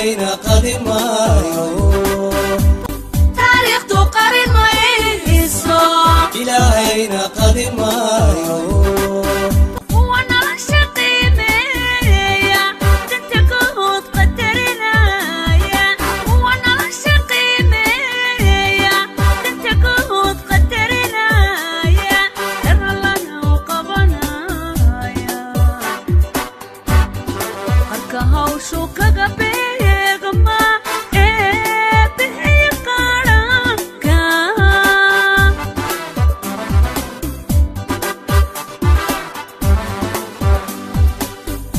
Ilaahayna qadi maayo. Taariikhdu qarin mayso. Ilaahayna qadi maayo. Kuwa nolosha qiimeeya, danta guud qadarinaya. Kuwa nolosha qiimeeya, danta guud qadarinaya, daralana u qabanaya. Qarka hawshu kaga beegma ee bixiya qaranka.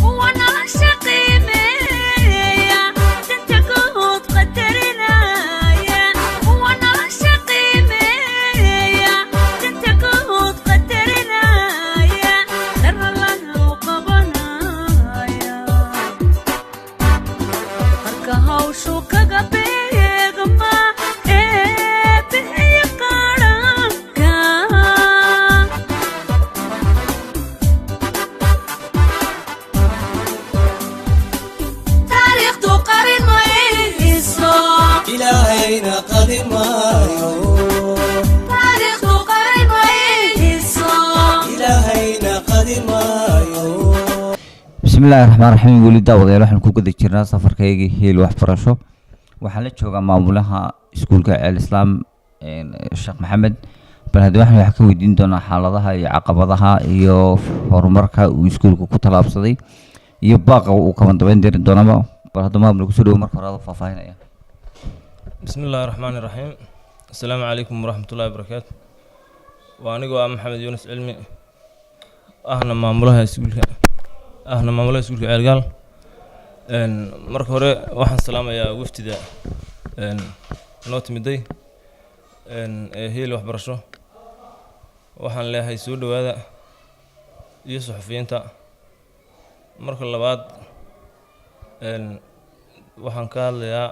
Kuwa nolosha qiimeeya, danta guud qadarinaya. Kuwa nolosha qiimeeya, danta guud qadarinaya, daralana u qabanaya. Qarka hawshu kaga beegma ee bixiya qaranka. Taariikhdu qarin mayso. Ilaahayna qadi maayo. Taariikhdu qarin mayso. Ilaahayna qadi maayo. Bismillahi raxmaan raxiim. Weli daawadayaal, waxaan ku guda jirnaa safarkaygii Heel Waxbarasho. Waxaan la joogaa maamulaha iskuulka Ceel Islaam, Sheekh Maxamed. Bal haddii waxaan wax ka weydiin doonaa xaaladaha iyo caqabadaha iyo horumarka uu iskuulka ku tallaabsaday iyo baaqa uu kabandabeyn diri doonaba. Bal hadda maamula kusoo dhawo, marka hore adoo faahfaahinaya. Bismi illaahi raxmaani raxiim. Assalaamu calaykum waraxmatullaahi wabarakaatu. Waa anigoo ah Maxamed Yuunus Cilmi, ahna maamulaha iskuulka Ceelgaal. Marka hore waxaan salaamayaa wafdida noo timiday ee Heel Waxbarasho. Waxaan leeyahay soo dhowaada, iyo suxufiyiinta. Marka labaad, waxaan ka hadlayaa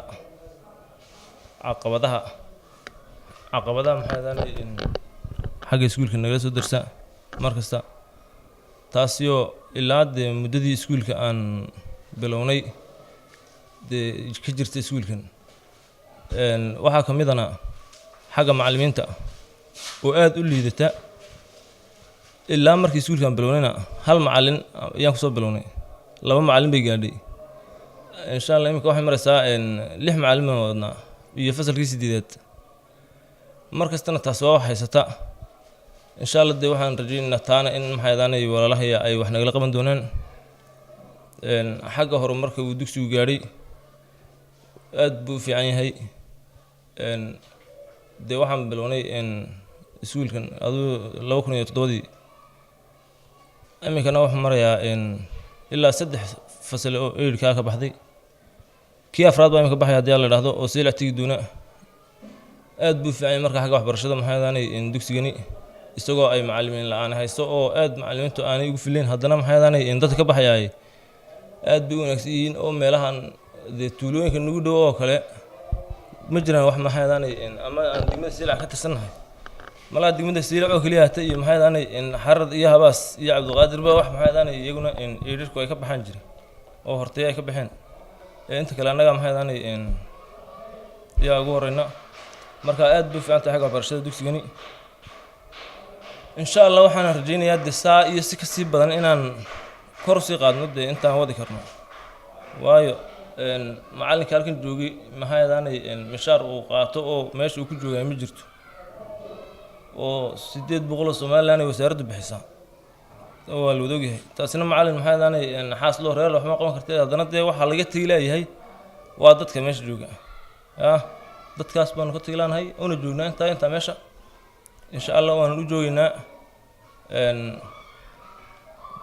caqabadaha maxaa yeelay in xagga iskuulka nagala soo darsa mar kasta, taasiyoo ilaa dee muddadii iskuulka aan bilownay dee ka jirta iskuulkan. Waxaa ka midana xagga macallimiinta oo aada u liidata. Ilaa markii iskuulka aan bilownayna hal macallin ayaan kusoo bilownay, laba macallin bay gaadhay. Insha Allah iminka waxay maraysaa lix macallin baan wadnaa iyo fasalkii sideedaad. Mar kastana taas waa wax haysata. Insha Allah dee waxaan rajaynaynaa taana in maxay adaanay walaalahaya ay wax nagala qaban doonaan. Xagga horumarka uu dugsigu gaadhay aad buu u fiican yahay. Dee waxaan bilownay iskuulkan aduu 2007-dii. Iminkana wuxuu marayaa ilaa saddex fasal oo eidhkaa ka baxday, kii afraad baa iminka baxaya haddii alla idhaahdo oo siilac tegi doona. Aad buu u fiican yahay. Marka xagga waxbarashada maxay adaanay dugsigani, isagoo ay macallimiin la-aan haysto oo aad macallimiintu aanay ugu filayn, haddana maxay adaanay dadka ka baxayaay aad bay u wanaagsan yihiin, oo meelahan dee tuulooyinka nagu dhow oo kale ma jiraan wax maxay adaanay ama aan degmada Siilac ka tirsannahay. Malaha degmada Siilac oo keliya hata iyo maxay adaanay Xarad iyo Habaas iyo Cabdiqaadirba wax maxay adaanay iyaguna eedhirku ay ka baxaan jira oo hortay ay ka baxeen. Ee inta kale annaga maxay adaanay yaa ugu horeyna. Marka aad bay u fiican tahay xagga waxbarashada dugsigani. Insha Allah waxaan rajaynayaa dee saa iyo si kasii badan inaan kor usii qaadno dee intaan wadi karno, waayo macallinka halkan joogay maxay adaanay mishaar uu qaato oo meesha uu ku joogay ma jirto, oo 800 oo Somaliland ay wasaaraddu bixisaa, waa la wada ogyahay. Taasina macallin maxay adaanay xaas loo reer waxma qaban kartee. Haddana dee waxaa laga tegi leeyahay waa dadka meesha jooga. Yah, dadkaas baanu ka tegi laanahay una joognaa intaa meesha. Insha Allah waanu u joogeynaa.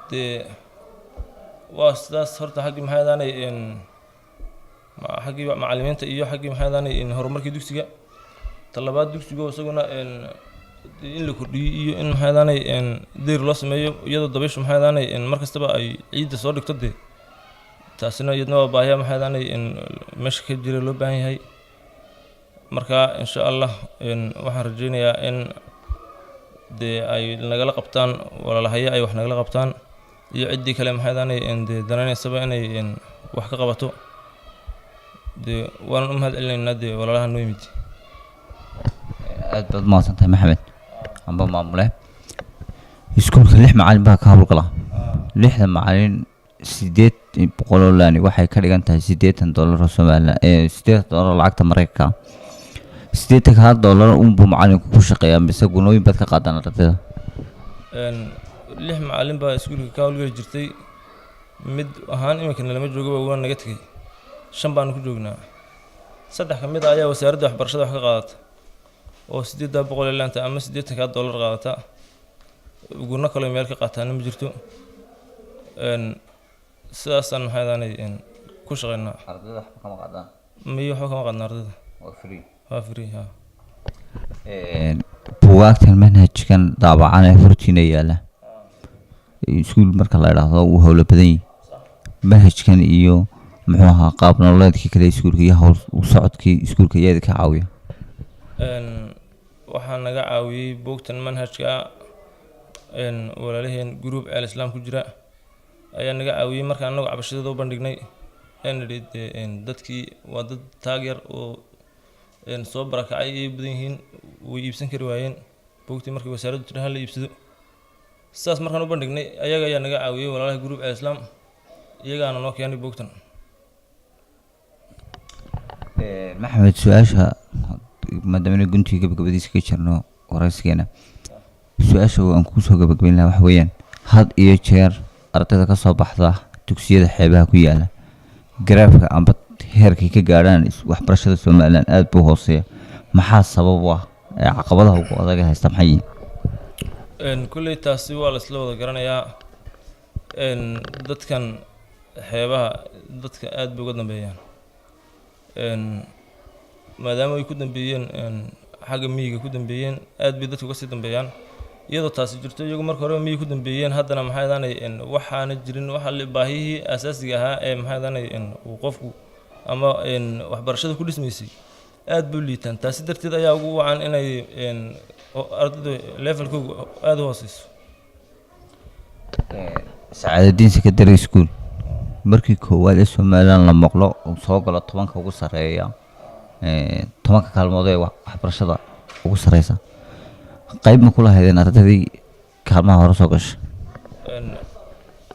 Dee waa sidaas horta xaggii maxay adaanay xaggii macallimiinta iyo xaggii maxay adaanay horumarkii dugsiga. Talabaad, dugsigu isaguna in la kordhiyo iyo in maxay adaanay deyr loo sameeyo, iyadoo dabayshu maxay adaanay mar kastaba ay ciidda soo dhigto, dee taasina iyadna waa baahiya maxay adaanay meesha ka jira loo baahan yahay. Marka insha Allah waxaan rajaynayaa in dee ay nagala qabtaan walaalahaya, ay wax nagala qabtaan iyo ciddii kale maxay adaanay dee danaynaysaba inay wax ka qabato. Dee waanan u mahad celinaynaa dee walaalaha noo yimid. Aad baad mahadsantahay, Maxamed amba maamule. Iskuulka lix macalin baa ka howlgala. Lixda macalin 800 oo laani waxay ka dhigan tahay $80 oo Somaliland, $80 lacagta Mareykanka. 80-kaa dollar unbuu macalinku ku shaqeeyaa mise gunooyin baad ka qaadaan ardayda? Lix macalin baa iskuulka ka howlgeli jirtay. Mid ahaan iminka nalama joogaba, waa naga tegey. Shan baanu ku joognaa. Saddex ka mid a ayaa wasaaradda waxbarashada wax ka qaadata oo 800 ee laanta ama 80-kaa dollar qaadata. Gunno kaloo meel ka qaataana ma jirto. Sidaasaan maxay ahaanay ku shaqeynaa. Ardayda waxba kama qaadaan? Miyo, waxba kama qaadna ardayda. Waa free? Waa free, ha. Buugaagtan manhajkan daabacan ee hortiina yaala, iskuul marka la idhaahdo wuu howlo badan yahay. Manhajkan iyo muxuu ahaa qaab nololeedkii kale iskuulka iyo howl u socodkii iskuulka iyaa idinka caawiya? Waxaa naga caawiyey buugtan manhajka walaalaheen group Ceel Islaam ku jira ayaa naga caawiyey. Markaan annagu cabashadooda u bandhignay ee nidhi dee dadkii waa dad taag yar oo soo barakacay ayay badan yihiin, way iibsan kari waayeen buugtii markii wasaaraddu tidhi hala iibsado. Sidaas markaan u bandhignay, ayaga ayaa naga caawiyey, walaalaha group Ceel Islaam, iyagaana noo keenay buugtan. Maxamed, su-aasha, maadaama guntii gabagabadiisa ka jirno waraysigeena, su-aasha aan kusoo gabagabayn lahaa waxa weeyaan: had iyo jeer ardayda ka soo baxda dugsiyada xeebaha ku yaala, garaafka amba heerkay ka gaadhaan waxbarashada Somaliland aad buu hooseeya. Maxaa sabab u ah ee caqabadaha ugu adaga haysta maxay yihiin? Kulley taasi waa la isla wada garanayaa. Dadkan xeebaha dadka aad bay uga dambeeyaan. Maadaama ay ku dambeeyeen xagga miyiga ku dambeeyeen, aad bay dadka uga sii dambeeyaan. Iyadoo taasi jirto, iyagu marka horeba miyiga ku dambeeyeen, haddana maxay ahaanay waxaana jirin waxa baahiyihii asaasiga ahaa ee maxay ahaanay uu qofku ama waxbarashada ku dhismaysay, aad bay u liitaan. Taasi darteed ayaa ugu wacan inay ardaydu levelkoogu aad u hooseyso. Sacaadadiin Secondary School markii koowaad ee Somaliland la maqlo uu soo galo 10-ka ugu sarreeya, 10-ka kaalmood ee waxbarashada ugu sarreysa, qayb ma kula haydeen ardaydii kaalmaha hore soo gashay?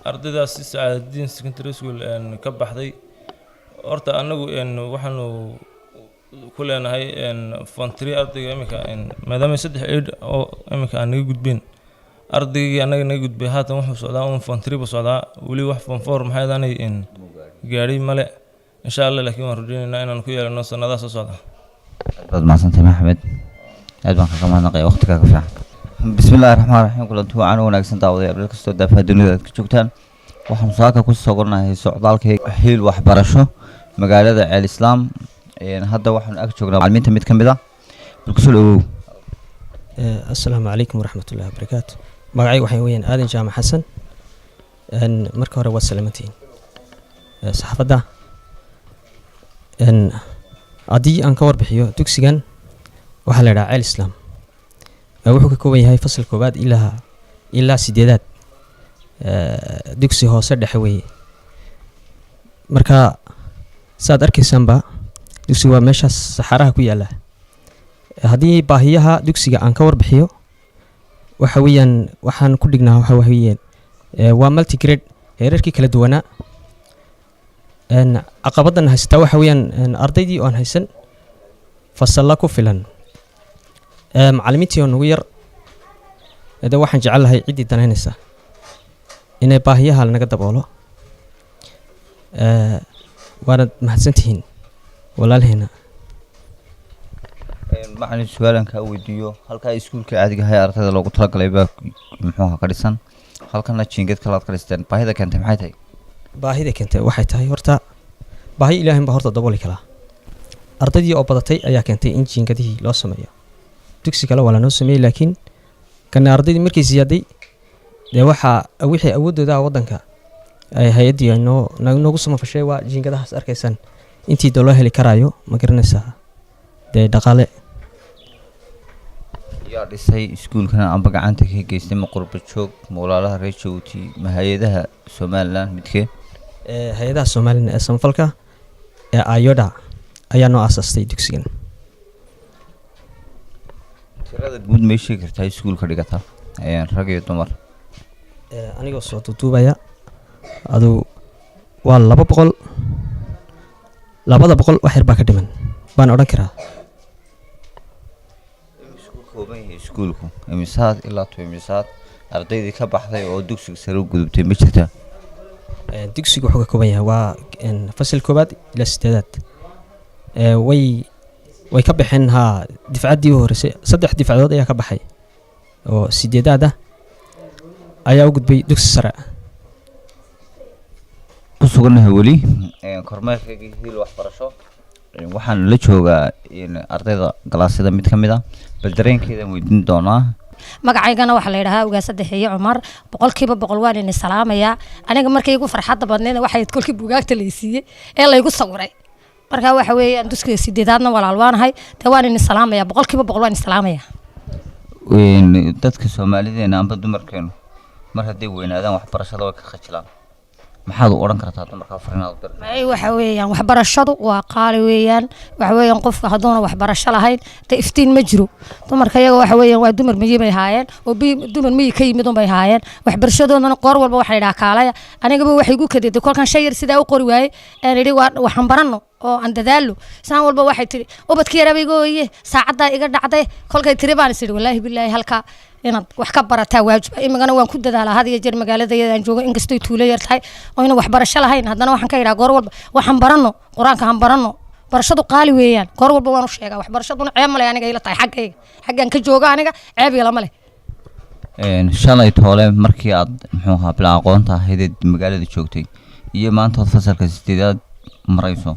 Ardaydaasi Sacaadadiin Secondary School ka baxday, horta annagu waxaanu ku leenahay form three ardayga iminka, maadaama saddex eight oo iminka aan naga gudbeen, ardaygii annaga naga gudbay haatan wuxuu socdaa un form three buu socdaa. Weli wax form four maxay ahaanay gaadhay male, insha Allah. Laakiin waan rajaynaynaa inaan ku yeelano sanadaha soo socda. Aad baad mahadsantahay, Maxamed. Aad baan kaga mahadnaqaya waqtigaaga fiican. Bismillahi raxmaan raxiim. Kulanti wacan u wanaagsan, daawadayaal, meel kastoo daafaha dunida aad ka joogtaan. Waxaanu saaka ku soo socdaalkay hiil waxbarasho magaalada Ceel Islaam. Hadda waxaanu ag joognaa macalimiinta mid ka mid ah. Bal kusoo dhawow. Asalaamu calaykum waraxmatullahi wabarakaatu. Magacayga waxaa weeyaan Aadan Jaamac Xasan. Marka hore waad salaamantihiin saxaafadda. Haddii aan ka warbixiyo dugsigan, waxaa la idhaha Ceel Islaam. Wuxuu ka kooban yahay fasal koowaad ilaa sideedaad. Dugsi hoose dhexe weeye. Marka saad arkaysaanba, dugsigu waa meeshaas saxaaraha ku yaala. Haddii baahiyaha dugsiga aan ka warbixiyo, waxa weeyaan waxaan ku dhignaa waxa weeyaan waa multigrade, heerarkii kala duwanaa. Caqabadan haysataa waxa weeyaan ardaydii oon haysan fasalla ku filan, macallimiintii oo nagu yar. De waxaan jecel lahay ciddii danaynaysa inay baahiyaha naga daboolo. Waanad mahadsantihiin walaalheena. Macalin, su-aalan kaa weydiiyo. Halkaa iskuulka caadiga ahaa ee ardayda loogu talagalay baa muxuuha ka dhisan, halkana jiingad kalaad ka dhisteen. Baahida keentay maxay tahay? Baahida keentay waxay tahay, horta baahi ilaahin baa horta dabooli karaa. Ardaydii oo badatay ayaa keentay in jiingadihii loo sameeyo. Dugsi kale waa lanoo sameeyey, laakiin kana ardaydii markii siyaaday, dee waxaa wixii awooddooda ah waddanka ay hay-addii ay noo noogu samafashay waa jiingadahaas arkaysaan, intii dee loo heli karaayo, ma garanaysaa, dee dhaqaale. Yaa dhisay iskuulkan amba gacanta ka geystay? Ma qurba joog, ma walaalaha reer Jabuuti, ma hay-adaha Somaliland, midkee? Hay-adaha Somalilan ee samafalka ee ayoda. Ayaa noo aasaastay dugsigan. Tirada guud may sheegi kartaa iskuulka dhigata, rag iyo dumar? Anigoo soo duuduubaya, aduu waa 200, 200 wax yar baa ka dhiman baan odhan karaa. Isku kooban yahay iskuulku imisaad ilaa to imisaad? Ardaydii ka baxday oo dugsiga sare u gudubtay ma jirtaa? Dugsigu wuxuu ka kooban yahay waa fasal koowaad ilaa sideedaad. Way ka baxeen haa, difcaddii u horreysay saddex difcadood ayaa ka baxay oo sideedaad ah ayaa u gudbay dugsi sare. Ku sugannahay weli kormeerkaygii Hiil Waxbarasho. Waxaan la joogaa ardayda galaasyada mid ka mid ah, bal dareenkeedaan weydiin doonaa. Magacaygana waxaa la yidhahaa Ugaasa Dexiye Cumar. 100% waan ini salaamayaa. Aniga markay igu farxadda badneyd waxay ahayd kolkii buugaagta la siiyey ee laygu sawiray. Marka waxa weeyaan dugsiga sideedaadna walaal waanahay. Dee waan ini salaamayaa, 100% waan ini salaamayaa. Dadka Soomaalideena amba dumarkeenu mar hadday weynaadaan waxbarashada way ka khajilaan. Maxaad u odhan kartaa dumarka farinaad u dirta? May, waxa weeyaan waxbarashadu waa qaali weeyaan. Waxa weeyaan qofka hadduuna waxbarasho lahayn dee iftiin ma jiro. Dumarka iyaga waxa weeyaan waa dumar miyi bay haayeen oo dumar miyi ka yimid unbay haayeen. Waxbarashadoodana qoor walba waxa la yidhaha kaalaya. Anigaba waxay igu kadeeday kolkan shay yar sidaa u qori waayey aan idhi waa waxaan baranno oo aan dadaalo. Saan walba waxay tiri ubadkii yaraba iga ooye, saacaddaa iga dhacday. Kolkay tiri baan is idhi wallaahi bilaahi halkaa inaad wax ka barataa waajib. Imigana waan ku dadaalaa had iyo jeer magaalada iyada aan joogo, inkastoy tuulo yar tahay oo ina waxbarasho lahayn, haddana waxaan ka idhaha goor walba waxaan baranno, qur-aanka han baranno, barashadu qaali weeyaan. Goor walba waan u sheegaa. Waxbarashaduna ceeb ma leh aniga ila tahay, xaggayga xaggaan ka jooga aniga ceeb ilama leh. Shalay toole markii aad muxuu ahaa bilaa aqoonta ahayd magaalada joogtay iyo maanta ood fasalka sideedaad marayso,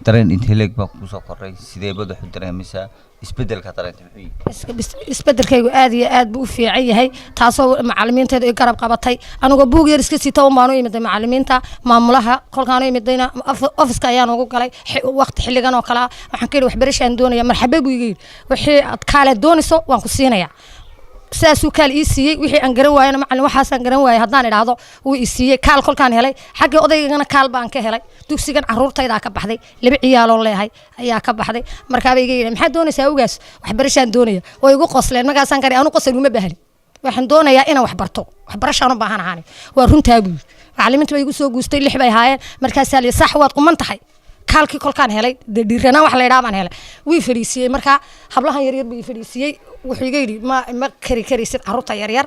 dareen intee leeg baa kugu soo kordhay? Sidee baad wax u dareemaysaa? Isbedelka dareentay muxuu yahay? Isbedelkaygu aad iyo aad buu u fiican yahay, taasoo macalimiinteedu i garab qabatay. Anigoo buug yar iska sita un baan u imiday macalimiinta maamulaha. Kolkaan u imidayna ofiska ayaan ugu galay waqti xilligan oo kale ah. Waxaan ka yidhi waxbarashaan doonaya. Marxabe buu iga yidhi, wixii aad kaale doonayso waan ku siinayaa. Sidaasuu kaal ii siiyey. Wixii aan garan waayana, macalin waxaasaan garan waayay haddaan idhaahdo, wuu ii siiyey kaal. Kolkaan helay xaggii odaygana kaal baan ka helay. Dugsigan caruurtaydaa ka baxday, laba ciyaaloon leeyahay ayaa ka baxday. Markaaba iga yidhi maxaad doonaysaa ugaas? Waxbarashaan doonaya. Oo igu qosleen. Markaasaan kari anu qosol uma baahni, waxaan doonayaa inaan wax barto, waxbarashaan u baahan ahaan. Waa runtaa buu yidhi. Macalimiinta bay igu soo guustay, lix bay ahaayeen. Markaasaa la sax waad quman tahay. Kaalkii kolkaan helay dee dhiiranaan wax la yidhaha baan helay. Wii fadhiisiiyey markaa hablahan yaryar buu ii fadhiisiiyey. Wuxuu iga yidhi ma kari karaysid carruurta yaryar,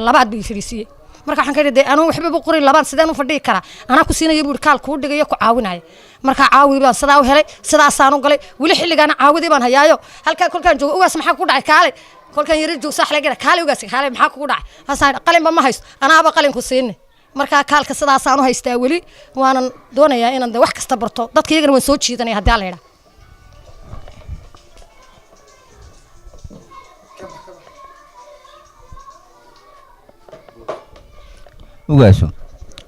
labaad buu ii fadhiisiiyey. Marka waxaan ka idhi dee anuu waxbaba qorin, labaad sideen u fadhiyi karaa? Anaa ku siinaya buu yidhi, kaal kuu dhigayo ku caawinaya. Markaa caawi baan sidaa u helay, sidaasaan u galay. Weli xilligaana caawadii baan hayaayo. Halkaa kolkaan joogo, ugaas maxaa ku dhacay, kaalay. Kolkaan yara joog saax laga kaalay, ugaas kaalay, maxaa kugu dhacay? Hasaan qalinba ma haysto. Anaaba qalinku siinay. Markaa kaalka sidaasaan u haystaa weli, waanan doonayaa inaan de wax kasta barto. Dadka iyagana waan soo jiidanaya haddii alla yidhaha. Ugaaso,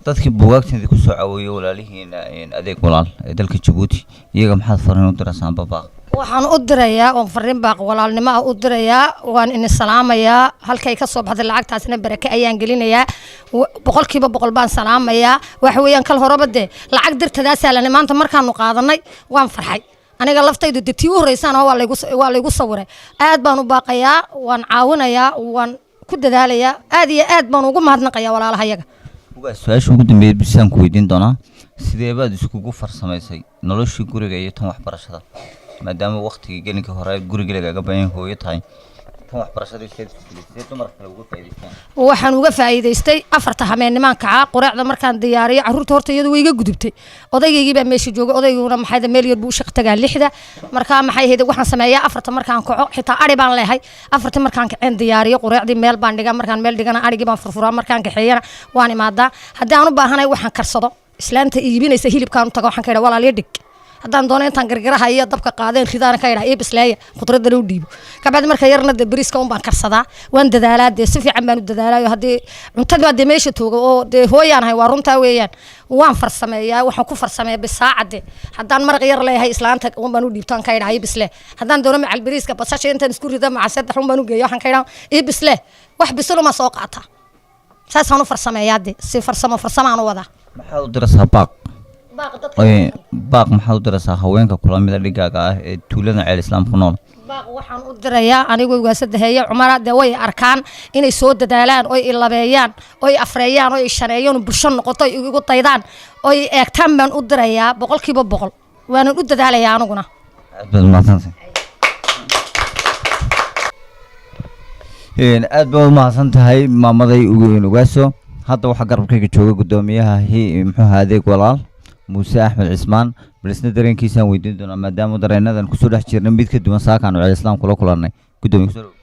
dadkii buugaagteedii kusoo caweeyey walaalihiina adeeg walaal ee dalka Jabuuti, iyaga maxaad fariin u diraysaa babaaq? Waxaan u dirayaa oon fariin baaq walaalnimo ah u dirayaa, waan ini salaamayaa. Halkay ka soo baxday lacagtaasna barake ayaan gelinayaa. 100% baan salaamayaa. Waxa weeyaan kal horeba dee lacag dirtadaasaa lana maanta markaanu qaadanay waan farxay aniga laftaydu. Dee tii u horreysaan oo waa laygu sawiray. Aad baan u baaqayaa, waan caawinayaa, waan ku dadaalayaa, aad iyo aad baan ugu mahadnaqayaa walaalahayaga. Ugaas, su-aasha ugu dambeeyay bisaan ku weydiin doonaa: sidee baad iskugu farsamaysay noloshii guriga iyo tan waxbarashada, maadaama waqtigii gelinka hore guriga lagaga bayan hooyo tahay? Tan waxbarashada sideed isku gelisay? Sidee dumarka kale uga faa'iidaystaan? Waxaan uga faa'iidaystay afarta hameennimaan kacaa, quraacda markaan diyaariyo carruurta horta iyadu way iga gudubtay. Odaygaygi baa meesha jooga, odayguna maxay meel yar buu u shaqo tagaa 6da. Markaa maxay ahayd, waxaan sameeyaa afarta markaan kaco, xitaa ari baan leehay, afarta markaan kaceen diyaariyo quraacdii, meel baan dhigaa. Markaan meel dhigana arigii baan furfuraa, markaan kaxeeyana waan imaadaa. Haddii aan u baahanahay waxaan karsado, islaanta iibinaysa hilibkaan u taga, waxaan ka idhaa walaal ii dhig. Haddaan doono intaan gargaraha iyo dabka qaadeen ridaana ka idhaa ii bisleeya, khudradana u dhiibo. Kabacdi marka yarna dee bariiska un baan karsadaa. Waan dadaalaa dee, si fiican baan u dadaalaayo. Haddii cuntada baa dee meesha tooga oo dee hooyaan ahay, waa runtaa weeyaan. Waan farsameeyaa, waxaan ku farsameeyaa bisaaca. Dee haddaan maraq yar leeyahay islaanta un baan u dhiibto, aan ka idhaa ii bislee. Haddaan doono macal bariiska basasha intaan isku rida maca saddex un baan u geeya, waxaan ka idhaa ii bislee. Wax bisiluma soo qaataa, saasaan u farsameeyaa dee, si farsamo farsamaan u wadaa. Maxaad u diraysaa baaq? Baaq dadka. Baaq maxaad u diraysaa haweenka kula mida dhigaaga ah ee tuulada Ceel Islaam ku nool? Baaq waxaan u dirayaa anigoo ugaasadaheeye Cumara, dee way arkaan inay soo dadaalaan oy ilabeeyaan oy afreeyaan oy shaneeyaan oo bulsho noqoto oy igu daydaan oy eegtaan baan u dirayaa 100%, waanan u dadaalayaa aniguna. Aad baad umahadsantahay. Aad baad umahadsan tahay maamaday ugaaso. Hadda waxaa garabkayga jooga guddoomiyaha hi muxuu ahaa Adeeg Walaal, Muuse Axmed Cismaan. Bal isna dareenkiisaan weydiin doonaa, maadaama dareenadan kusoo dhex jirnay mid ka duwan saakaanu Ceel Islaam kula kulannay. Guddoomiye, kusoo dhawow.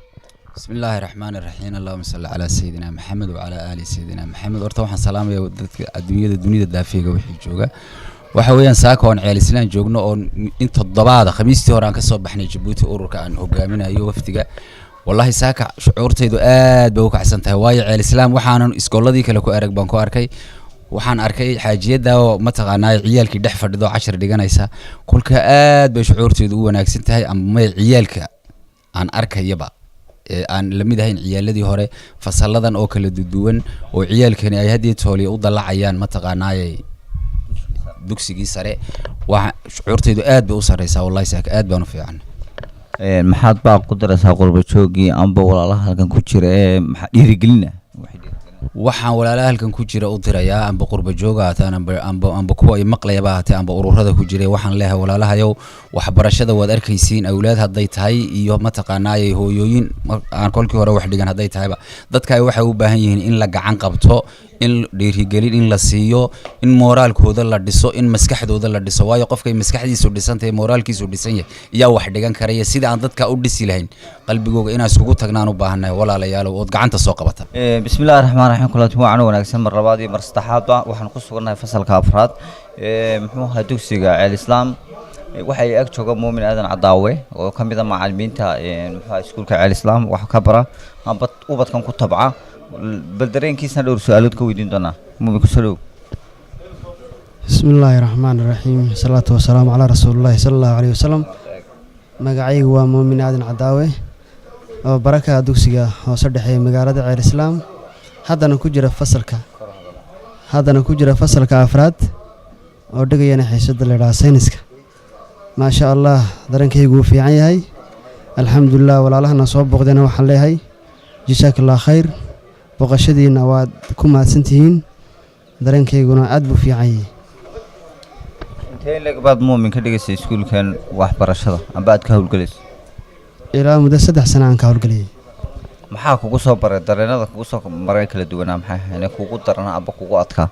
بسم الله الرحمن الرحيم، اللهم صل على سيدنا محمد وعلى آل سيدنا محمد. Horta waxaan salaamayaa dadka adduunyada dunida daafeega wixii jooga. Waxa weeyaan saaka oon Ceel Islaan joogno oon in toddobaada Khamiistii hore aan ka soo baxnay Jabuuti, ururka aan hogaaminayo wafdiga. Wallahi saaka shucuurtaydu aad bay u kacsan tahay, waayo Ceel Islaam waxaanan iskooladii kale ku arag baan ku arkay. Waxaan arkay xaajiyadda oo mataqaanaa ciyaalkii dhex fadhido, cashar dhiganaysa. Kolka aad bay shucuurtaydu u wanaagsan tahay, ama may ciyaalka aan arkayaba ee aan la mid ahayn ciyaaladii hore, fasalladan oo kala duduwan oo ciyaalkani ay haddii tooliya u dallacayaan mataqaanaaye dugsigii sare. Waxa shucuurtaydu aad bay u sarreysaa wallahi, saaka aad baan u fiican. Maxaad baaq ku diraysaa qurba joogii amba walaalaha halkan ku jira ee maxaa dhiirigelina? Waxay dhiirigelina. Waxaan walaalaha halkan ku jira u dirayaa, amba qurba jooga ahaatee, amba kuwa ay maqlayaba ahaatee, amba ururada ku jira, waxaan leeyahay: walaalahayow, waxbarashada waad arkaysiin. Awlaad hadday tahay iyo mataqaanaayay hooyooyin aan kolkii hore wax dhigan hadday tahayba, dadka ay waxay u baahan yihiin in la gacan qabto, in dhiirigelin in la siiyo, in mooraalkooda la dhiso, in maskaxdooda la dhiso, waayo qofkay maskaxdiisu dhisantahay, mooraalkiisu dhisan yahay, yaa wax dhigan karaya. Sida aan dadka u dhisi lahayn qalbigooga inaan iskugu tagnaan u baahannahay, walaalayaalow, ood gacanta soo qabata. Bismillahi raxmaan raxiim. Kulanti wacan wanaagsan mar labaad iyo mar saddexaadba. Waxaan ku sugannahay fasalka afraad ee muxuu ahaa dugsiga Ceel Islaam. Waxay ag jooga Muumin Aadan Cadaawe oo ka mid ah macallimiinta muxuu ahaa iskuulka Ceel Islaam wax ka bara amba ubadkan ku tabca. Bal dareenkiisna dhowr su-aalood ka weydiin doonaa. Muumin, kusoo dhow. بسم الله الرحمن الرحيم، الصلاة والسلام على رسول الله صلى الله عليه وسلم. Magacaygu waa Muumin Aadan Cadaawe oo baraka dugsiga hoose dhexe ee magaalada Ceel Islaam, haddana ku jira fasalka afraad oo dhigayana xiisada la yidhaha sayniska. Maasha Allah, dareenkaygu wuu fiican yahay, alxamdulilah. Walaalahana soo booqdayna waxaan leeyahay jasaak Allah khayr, booqashadiina waad ku mahadsantihiin. Dareenkayguna aad buu fiican yahay. Intee leeg baad Muumin ka dhigaysay iskuulkan waxbarashada amba aad ka howlgelaysa? Ilaa muddo 3 sano aan ka howlgelayay. Maxaa kugu soo baray, dareenada kugu soo maray kala duwanaa maxay ahayn kugu daranaa amba kugu adkaa?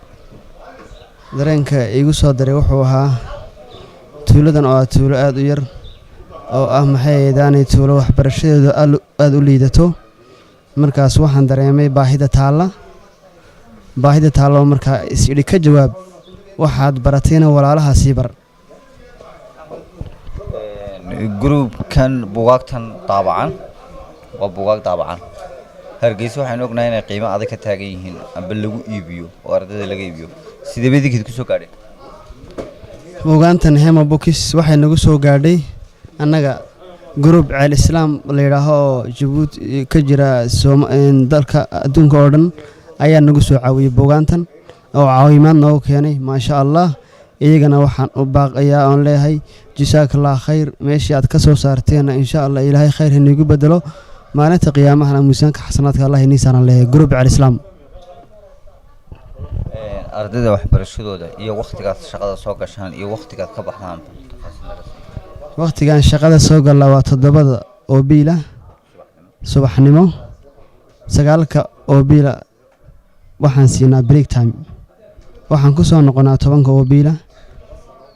Dareenka iigu soo daray wuxuu ahaa tuuladan oo ah tuulo aada u yar oo ah maxay ahayd tuulo waxbarashadeedu aada u liidato. Markaas waxaan dareemay baahida taalla oo markaa is idhi ka jawaab, waxaad baratayna walaalaha sii bar. Gruubkan buugaagtan daabacan waa buugaag daabacan. Hargeysa waxaynu ognahay inay qiimo adag ka taagan yihiin amba lagu iibiyo oo ardayda laga iibiyo. Sidee bay idinkeed kusoo gaadheen? Buugaantan Hema Books waxay nagu soo gaadhay annaga group Ceel Islaam la yidhaaho oo Jabuuti ka jira, dalka adduunka oo dhan ayaa nagu soo caawiyey buugaantan oo caawimaad noogu keenay, maasha Allah. Iyagana waxaan u baaqayaa oon leeyahay jasaakallah khayr. Meeshii aad ka soo saarteena insha Allah Ilaahay khayr haniigu bedelo, maalinta qiyaamahana miisaanka xasanaadka Allah inii saaran leeyahay group Ceel Islaam. Ardayda waxbarashadooda iyo wakhtigaad shaqada soo gashaan iyo wakhtigaad ka baxdaan? Wakhtigan shaqada soo galla waa 7-da oo biila subaxnimo, 9-ka oo biila waxaan siinaa break time, waxaan ku soo noqonaa 10-ka oo biila.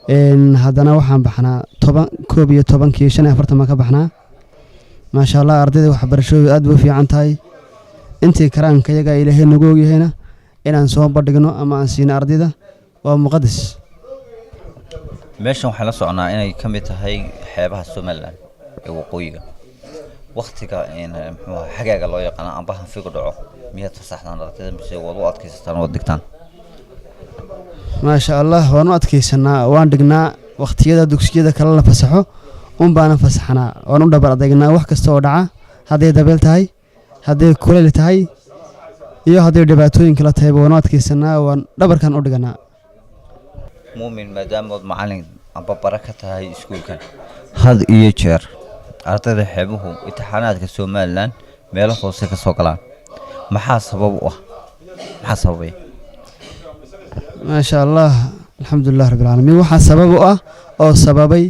Haddana waxaan baxnaa 10, 11:45 baan ka baxnaa. Maasha Allah, ardayda waxbarashadoodu aad bay u fiican tahay. Intii karaanka iyaga Ilaahay nagu ogyahayna inaan soo bandhigno ama aan siino ardayda waa muqadas. Meeshan waxaan la soconaa inay ka mid tahay xeebaha Somaliland ee waqooyiga. Wakhtiga muxuu ahaa xagaaga loo yaqaano amba hanfigu dhaco, miyaad fasaxdaan ardayda mise waad u adkaysataan, waad dhigtaan? Maasha Allah, waan u adkaysanaa, waan dhignaa. Wakhtiyada dugsiyada kale la fasaxo un baana fasaxnaa. Waan u dhabar adeegnaa wax kasta oo dhaca, hadday dabeel tahay, hadday kuleyl tahay iyo hadday dhibaatooyin kala tahayba, waan u adkaysanaa, waan dhabarkan u dhiganaa. Muumin, maadaama ood macalin amba bara ka tahay iskuulkan, had iyo jeer ardayda xeebuhu imtixaanaadka Somaliland meelo hoose ka soo galaan, maxaa sabab u ah? Maxaa sababay? Maasha Allah, alxamdulilah rabbi alcaalamiin. Waxaa sabab u ah oo sababay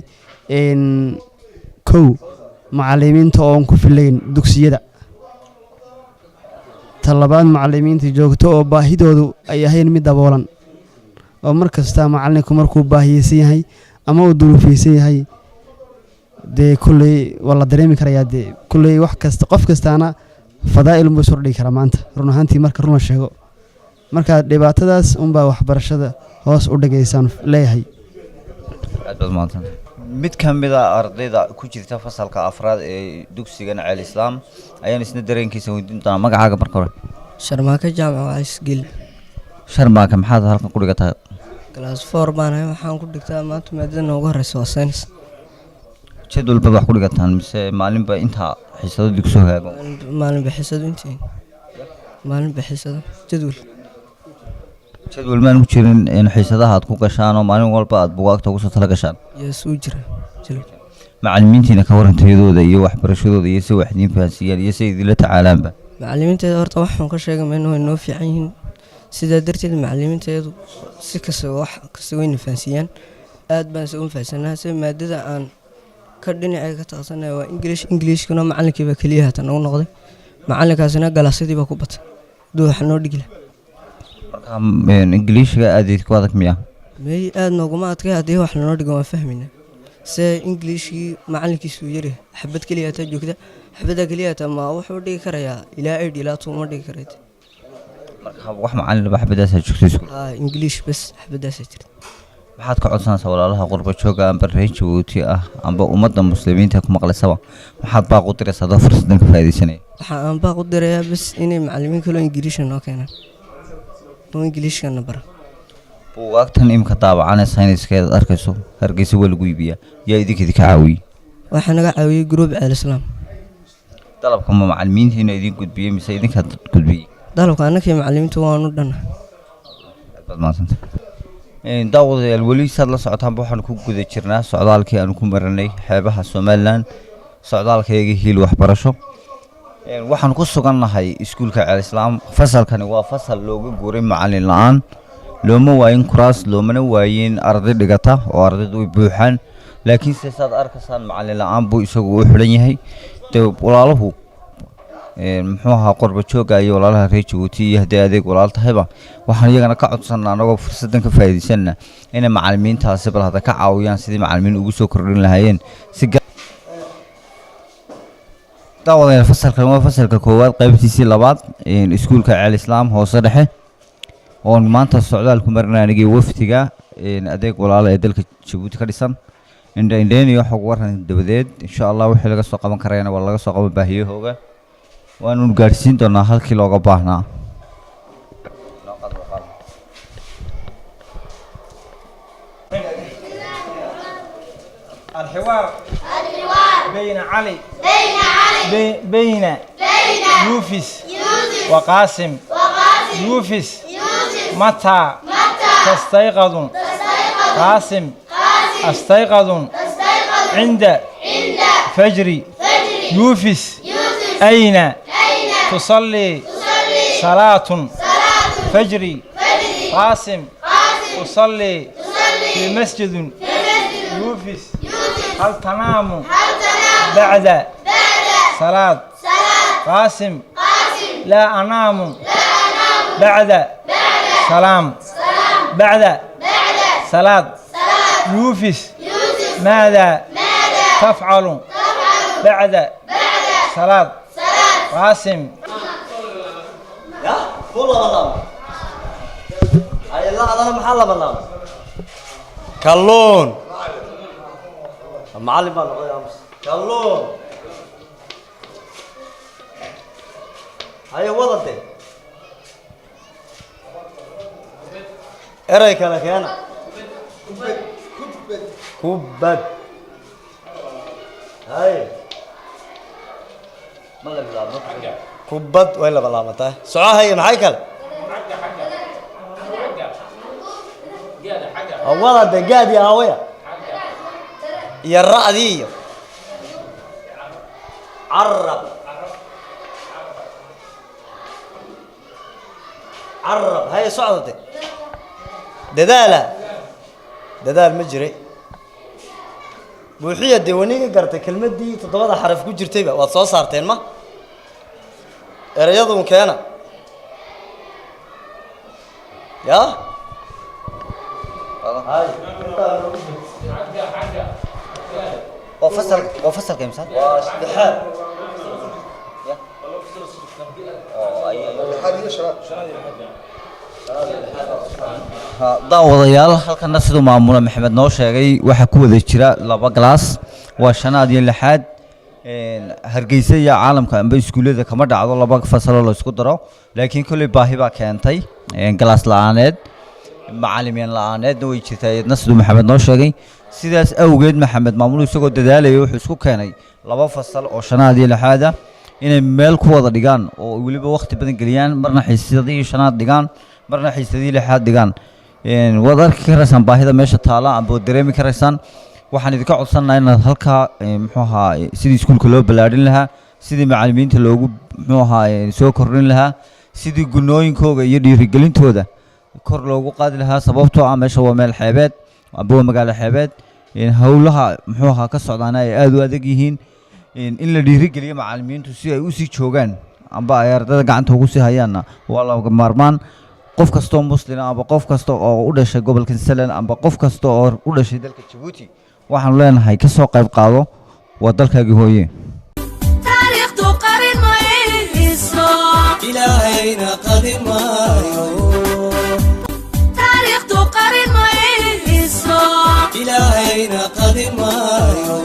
in kow macalimiinta oon ku filayn dugsiyada, ta labaad macalimiinta joogto oo baahidoodu ay ahayn mid daboolan, oo mar kasta macalinku markuu baahiyeysan yahay ama uu duruufeysan yahay, dee kulley waa la dareemi karayaa. Dee kulley wax kasta, qof kastaana fadaa'il buu isordhigi karaa maanta, run ahaantii marka run la sheego. Marka dhibaatadaas unbaa waxbarashada hoos u dhigaysaan leeyahay. Aad baad mahadsantahay. Mid ka mid a ardayda ku jirta fasalka afraad ee dugsigan Ceel Islaam ayaan isna dareenkiisa weydiin doonaa. Magacaaga marka hore? Sharmaaka Jaamac Wacisgel. Sharmaaka, maxaad halkan ku dhigataa? Class 4 baan ahay. Waxaan ku dhigtaa maanta maadada noogu horeysa waa saynis. Jadwal baad wax ku dhigataan mise maalinba intaa xiisado dugsi hagaago? Maalin bixisado, intii maalin bixisado jadwal. Jadwal maan ku jirin in xiisadaha aad ku gashaan oo maalin walba aad bugaagta ugu soo tala gashaan? Yes, uu jira jadwal. Macalimiintiina ka waran, tayadooda iyo waxbarashadooda iyo si wax idiin fahansiiyaan iyo si idinla tacaalaanba? Macalimiinteeda horta waxaan ka sheegay mayno, way noo fiican yihiin. Sidaa darteed macalimiinteedu si kasta wax kasta wayna fahansiiyaan, aad baan se u fahansanaa. Se maadada aan ka dhinacay ka taqsanaya waa English. Englishkuna macalinkii baa keliya haatan nagu noqday, macalinkaasina galaasyadii baa ku batay haduu wax noo dhigi lahaa. Marka Ingiliishiga aad idinku adag miya? May, aad nooguma adkay. Haddii wax lanoo dhigo waan fahmaynaa. Se Englishkii macalinkiisu uu yaryahay, xabad keliya hataa joogta, xabaddaa keliya hataa ma wuxuu dhigi karayaa ilaa 8 ilaa 2 ma dhigi karayt. Marka wax macalin laba xabadaasaa joogta iskuul? Haa, English bes xabadaasaa jirta. Maxaad ka codsanaysaa walaalaha qurba jooga amba reer Jabuuti ah amba ummadda muslimiinta ku maqlaysaba? Maxaad baaq u diraysaa adoo fursaddan ka faa'iidaysanaya? Waxa aan baaq u dirayaa bes inay macalimiin kaloo Ingiliisha noo keenaan oo Ingiliishkana bara. Buugaagtan imika daabacanee sayniskeeda aad arkayso Hargeysa waa lagu iibiyaa. Yaa idinka caawiyey? Waxaa naga caawiyey group Ceel Islaam. Dalabka ma macalimiintiina idin gudbiyey mise idinkaa gudbiyey? Dalabka annakii macalimiintu waanu dhanna. Aad baad mahadsantahay. Daawadayaal, weli saad la socotaanba waxaanu ku guda jirnaa socdaalkii aanu ku maranay xeebaha Somaliland, socdaalkayaga hiil waxbarasho. Waxaan ku sugannahay iskuulka Ceel Islaam. Fasalkani waa fasal looga guuray macalin la-aan. Looma waayin kuraas, loomana waayin arday dhigata oo ardaydu way buuxaan, laakiinse saad arkaysaan macalin la-aan buu isagu u xidhan yahay. Dee walaaluhu muxuu ahaa qorba joogga iyo walaalaha reer Jabuuti iyo haddii adeeg walaal tahayba, waxaan iyagana ka codsanaa anagoo fursaddan ka faa'iidaysanna inay macalimiintaasi bal hadda ka caawiyaan sidii macalimiin ugu soo kordhin lahaayeen si daawadayaal. Fasalkan waa fasalka koowaad qaybtiisii labaad iskuulka Ceel Islaam hoose dhexe oon maanta socdaal ku marinay anigii wafdiga adeeg walaala ee dalka Jabuuti ka dhisan, indha indheynayo xog waran dabadeed. Insha Allah wixii laga soo qaban karayana waa laga soo qaban, baahiyahooga waanu gaadhsiin doonaa halkii looga baahnaa. الحوار بين علي بين يوفس وقاسم. يوفس: متى تستيقظ؟ قاسم: استيقظ عند فجر. يوفس: أين تصلي صلاة فجر؟ قاسم: أصلي في مسجد. يوفس: هل تنام بعد صلاة؟ قاسم: لا أنام بعد سلام بعد صلاة. يوفس: ماذا تفعل بعد صلاة؟ قاسم. Ya kuu laba laabo ay la adana, maxaa laba laabo? Kalluun, macallin baa noqday aamus. Kalluun haye wada de erey kale keena. Kubad haye ma la bilaabo? Kubad way laba laabantahay. Soco haye, maxay kale? Awada de gaadi aawaya iyo ra'dii iyo carab, carab. Haye, socdate. Dadaala, dadaal ma jiray. Buuxiya dee, waniga gartay kelmaddii toddobada xaraf ku jirtayba waad soo saarteen. Ma erayadun keena ya. Waa fasal, waa fasalka imsaad? Waa saddexaad. Daawadayaal, halkana siduu maamula Maxamed noo sheegay waxaa ku wada jira laba galaas, waa shanaad iyo lixaad. Hargeysa iyo caalamka amba iskuullada kama dhacdo laba fasaloo la isku daro, laakiin kolley baahi baa keentay. Galaas la-aaneed, macalimiin la-aaneedna way jirtaa iyadna, siduu Maxamed noo sheegay. Sidaas awgeed Maxamed maamulu isagoo dadaalaya wuxuu isku keenay laba fasal oo shanaad iyo lixaad ah inay meel ku wada dhigaan oo weliba waqti badan geliyaan, marna xiisadihii shanaad dhigaan, marna xiisadihii lixaad dhigaan. Waad arki karaysaan baahida meesha taala amba waad dareemi karaysaan. Waxaan idinka codsanayaa inaad halkaa muxuu ahaa, sidii iskuulka loo ballaadhin lahaa, sidii macallimiinta loogu muxuu ahaa soo kordhin lahaa, sidii gunooyinkooga iyo dhiirigelintooda kor loogu qaadi lahaa, sababtoo ah meesha waa meel xeebeed amba waa magaalo xeebeed. Howlaha muxuu ahaa ka socdaana ay aada u adag yihiin. In la dhiirigeliyo macallimiintu si ay usii joogaan amba ay ardayda gacanta ugu sii hayaanna waa laga maarmaan. Qof kastoo muslima amba qof kasta oo u dhashay gobolka Salen amba qof kasta oo u dhashay dalka Jabuuti waxaanu leenahay ka soo qayb qaado, waa dalkaagii hooye. Taariikhdu qarin mayso. Ilaahayna qadin maayo. Taariikhdu qarin mayso. Ilaahayna qadin maayo.